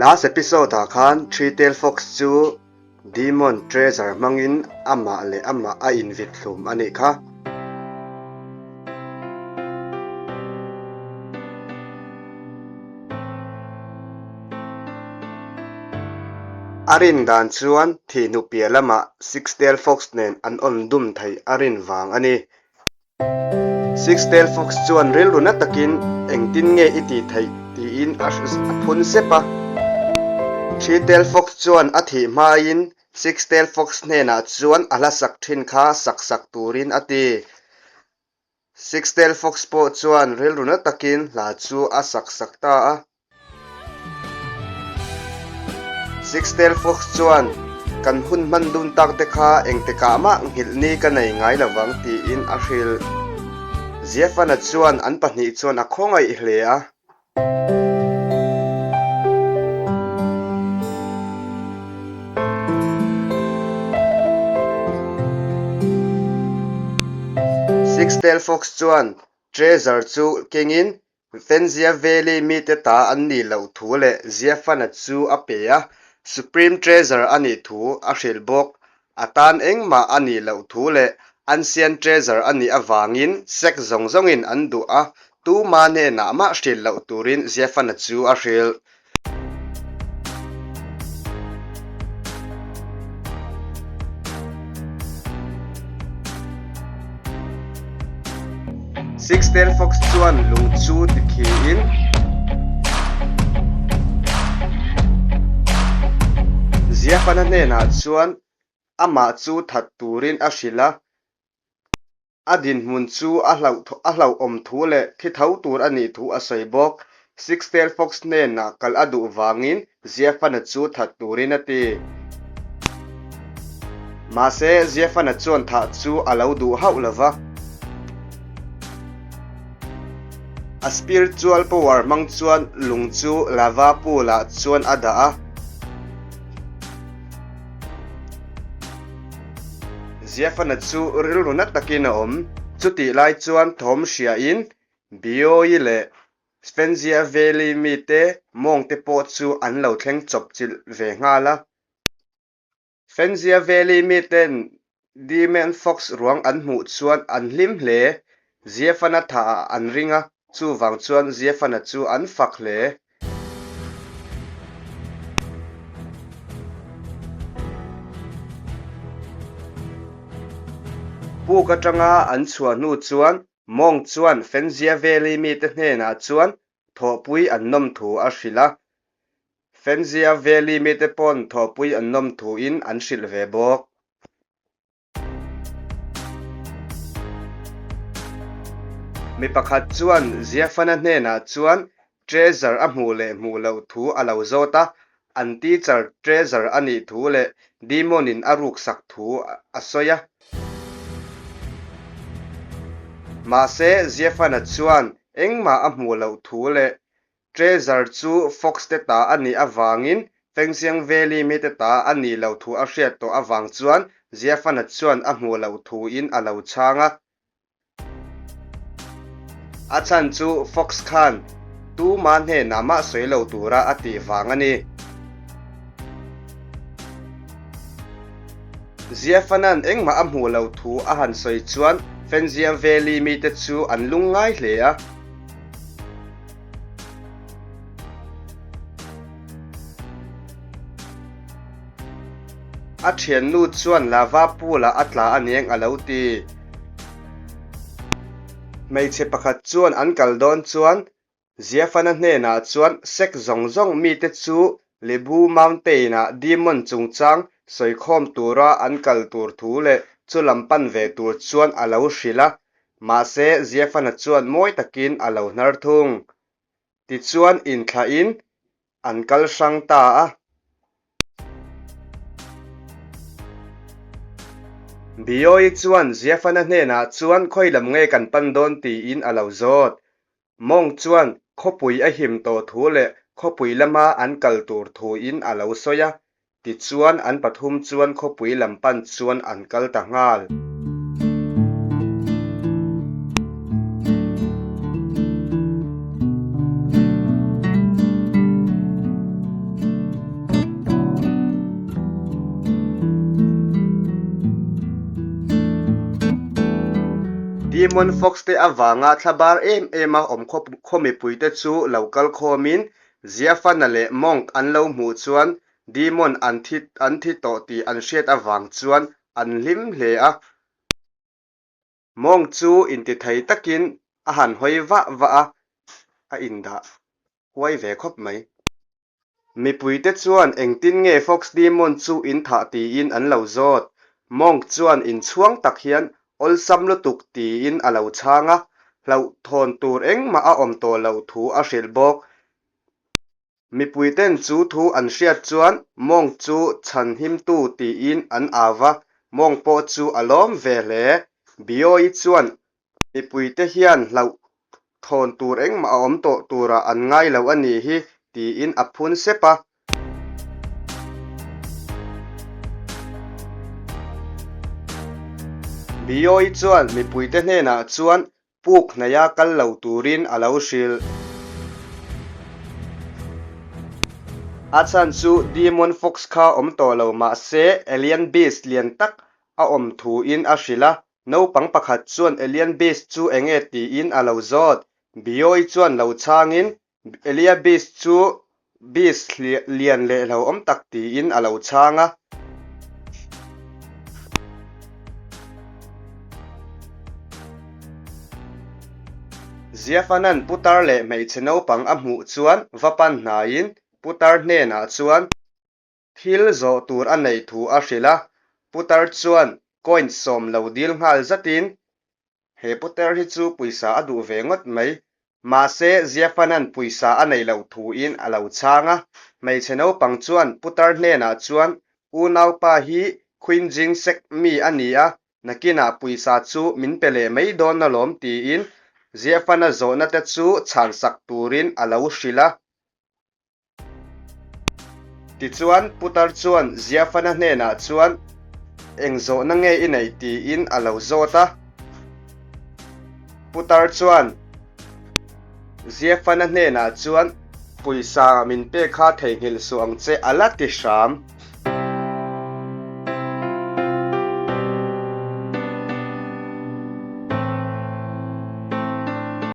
Last episode ah khan Three Tail Fox chu Demon Treasure hmangin amah leh amah a invit hlum a nih kha. A rin dan chuan thihnu piah lamah Six Tail Fox nen an awm dum theih a rin vang a ni. Six Tail Fox chuan rilru na takin engtin nge i tih theih tiin a phun sep a. Three Tail Fox chuan a thih hmain Six Tail Fox hnenah chuan a hla sak thin kha sak sak turin a ti. Six Tail Fox pawh chuan rilru na takin hla chu a sak sak ta a. Six Tail Fox chuan, Kan hun hman dun tak te kha engtikah mah nghilh ni ka nei ngai lovang tiin a hrilh. Ziafana chuan an pahnih chuan a khawngaih hle a. Six Tail Fox chuan Treasure chu kengin Fenzia Valley mite ta an nih loh thu leh Ziafana chu a pe a, Supreme Treasure a nih thu a hrilh bawk. A tan engmah a nih loh thu leh Ancient Treasure a nih avangin sect zawng zawngin an duh a, tuma hnenah mah hrilh loh turin Ziafana chu a hrilh. Six Tail Fox chuan lung chu ti khiin Ziafana hnenah chuan amah chu that turin a hrilh a. A dinhmun chu a hlauhawm thu leh thi tho tur a nih thu a sawi bawk. Six Tail Fox hnenah kal a duh vangin Ziafana chu that turin a ti. Mahse, Ziafana chuan thah chu a lo duh hauh lo va. A spiritual power hmang chuan lung chu lava pool ah chuan a dah a. Ziafana chu rilru na takin a awm. Chutih lai chuan thawm hriain Bioi leh Sfenzia Valley mite mawngte pawh chu an lo thleng chawp chilh ve nghal a. Fenzia Valley miten Demon Fox ruang an hmuh chuan an hlim hle. Ziafana thaah an ring a, chuvang chuan Ziafana chu an fak hle. Puk atanga an chhuah hnu chuan Mawng chuan Fenzia Valley mite hnenah chuan thawhpui an nawm thu a hrilh a. Fenzia Valley mite pawn thawhpui an nawm thuin an hrilh ve bawk. Mi pakhat chuan Ziafana hnenah chuan Treasure a hmuh leh hmuh loh thu a lo zawt a, an teacher Treasure a nih thu leh Demon in a ruksak thu a sawi a. Mahse, Ziafana chuan engmah a hmuh loh thu leh Treasure chu Fox te ta a nih avangin Fengxiang Valley mite ta a nih loh thu a hriat tawh avang chuan Ziafana chuan a hmuh loh thuin a lo chhang a. A chhan chu Fox khan tuma hnenah mah sawi lo tura a tih vang a ni. Ziafana'n engmah a hmuh loh thu a han sawi chuan Fengxiang Valley mite chu an lungngai hle a. A thiannu chuan lava pool ah a tla a niang a lo ti. Hmeichhe pakhat chuan an kal dawn chuan Ziafana hnenah chuan sek zawng zawng mite chu Lebu Mountain ah demon chungchang sawikhawm tura an kal tur thu leh chu lam pan ve tur chuan a lo hrilh a. Mahse, Ziafana chuan mawi takin a lo hnar thung. Tichuan inthlahin an kal hrang ta a. Bioi chuan Ziafana hnenah chuan khawi lam nge kan pan dawn tiin a lo zawt. Mawng chuan khawpui a him tawh thu leh khawpui lama an kal tur thuin a lo sawi a. Tichuan an pathum chuan khawpui lam pan chuan an kal ta nghal. Demon Fox te avanga thlabar em em a awm khaw mipuite chu lo kal khawmin Ziafana leh Monk an lo hmuh chuan Demon an thi an thi tawh tih an hriat avang chuan an hlim hle a. Monk chu intithei takin a han hawi vah vah a, a indah huai ve khawp mai. Mipuite chuan engtin nge Fox Demon chu in thah tiin an lo zawt. Monk chuan inchhuang tak hian awlsam lutuk tiin a lo chhang a, hlauhthawn tur engmah a awm tawh loh thu a hrilh bawk. Mipuiten chu thu an hriat chuan Monk chu chhan himtu tiin an au va, Monk pawh chu a lawm ve hle. Biawi chuan Mipuite hian hlauh thawn tur engmah a awm tawh turah an ngai lo a nih hi, tiin a phun sep a. Biawi chuan mipuite hnenah chuan puk hnaia kal lo turin a lo hrilh. A chhan chu Demon Fox kha awm tawh lo mah se Alien Beast lian tak a awm thuin a hrilh a, Naupang pakhat chuan Alien Beast chu enge tiin a lo zawt. Biawi chuan lo chhangin Elia Beast chu Beast lian leh hlauhawm tak tiin a lo chhang a. Ziafana'n putar leh hmeichhe naupang a hmuh chuan va pan hnaiin putar hnenah chuan Thil zawh tur a neih thu a hrilh a, putar chuan coin sawm lo dil nghal zatin, He putar hi chu pawisa a duh ve ngawt mai, mahse Ziafanan pawisa a neih loh thuin a lo chhang a. Hmeichhe naupang chuan putar hnenah chuan, Unaupa hi Queen Jing Sek mi a ni a, nakinah pawisa chu min pe leh mai dawn alawm tiin Ziafana zawhna te chu chhansak turin a lo hrilh a. Tichuan, putar chuan Ziafana hnenah chuan, Eng zawhna nge i neih? tiin a lo zawt a. Putar chuan Ziafana hnenah chuan, Pawisa min pek kha theihnghilh suh ang che a la ti hram.